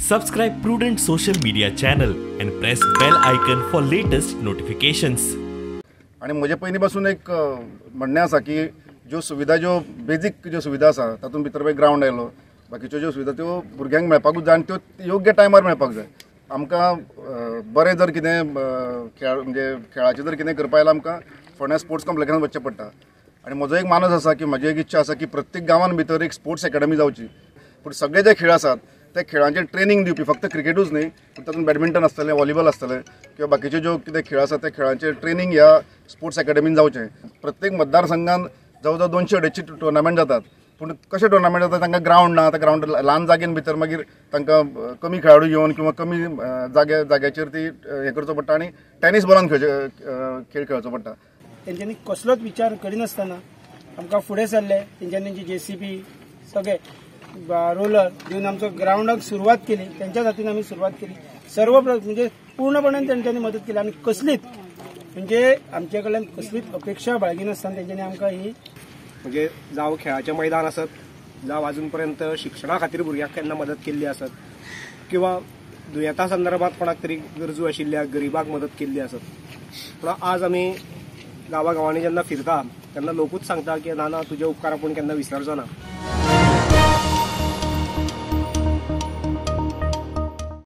Subscribe Prudent Social Media channel and press bell icon for latest notifications. आनी म्हजे पयलीं पासून एक म्हणणें आसा की ज्यो सुविधा, ज्यो बेजीक ज्यो सुविधा आसा तातूंत भितर पळय ग्रावंड आयलो, बाकीच्यो ज्यो सुविधा त्यो भुरग्यांक मेळपाकूच जाय आनी त्यो योग्य टायमार मेळपाक जाय. आमकां बरें जर कितें खेळ म्हणजे खेळाचें जर कितें करपा जाल्यार आमकां फोंड्या स्पोर्ट्स कॉम्प्लेक्सान वचचें पडटा. आनी म्हजो एक मानस आसा की म्हजी एक इच्छा आसा की प्रत्येक गांवान भितर एक स्पोर्ट्स एकेडमी जावची. पूण सगळे जे खेळ आसात त्या खेळांचेर ट्रेनींग दिवपी फक्त क्रिकेटूच न्ही, पूण तातूंत बॅडमिंटन आसतलें, व्हॉलीबॉल आसतलें किंवा बाकीचे ज्यो कितें खेळ आसात त्या खेळांचेर ट्रेनींग ह्या स्पोर्ट्स एकेडमीन जावचें. प्रत्येक मतदारसंघान जवळ जवळ 200-250 टुर्नामेंट जातात, पूण कशे टुर्नामेंट जाता तांकां ग्रावंड ना, त्या ग्रावंड ल्हान जागेन भितर मागीर तांकां कमी खेळाडू येवन किंवा कमी जाग्याचेर ती हें करचो पडटा आनी टेनीस बॉलान खेळ खेळचो पडटा. तेंच्यांनी कसलोच विचार करिनासतना आमकां फुडें सरले. तेंच्यांनी तेंची जेसीबी सगळे रोलर दिवन आमचो ग्रावंडाक सुरवात केली. तेंच्या खातीर आमी सुरवात केली. सर्व म्हणजे पूर्णपणान तेंच्यांनी मदत केली आनी कसलीच म्हणजे आमचे कडल्यान कसलीच अपेक्षा बाळगिनासतना तेंच्यांनी आमकां ही म्हणजे जावं खेळाचें मैदान आसत, जावं अजून पर्यंत शिक्षणा खातीर भुरग्यांक केन्ना मदत केल्ली आसत, किंवा दुयेंता संदर्भात कोणाक तरी गरजू आशिल्ल्या गरिबाक मदत केल्ली आसत. पूण आज आमी गांवागांवांनी जेन्ना फिरता तेन्ना लोकूच सांगता की ना ना तुजे उपकार आपूण केन्ना विसरचो ना.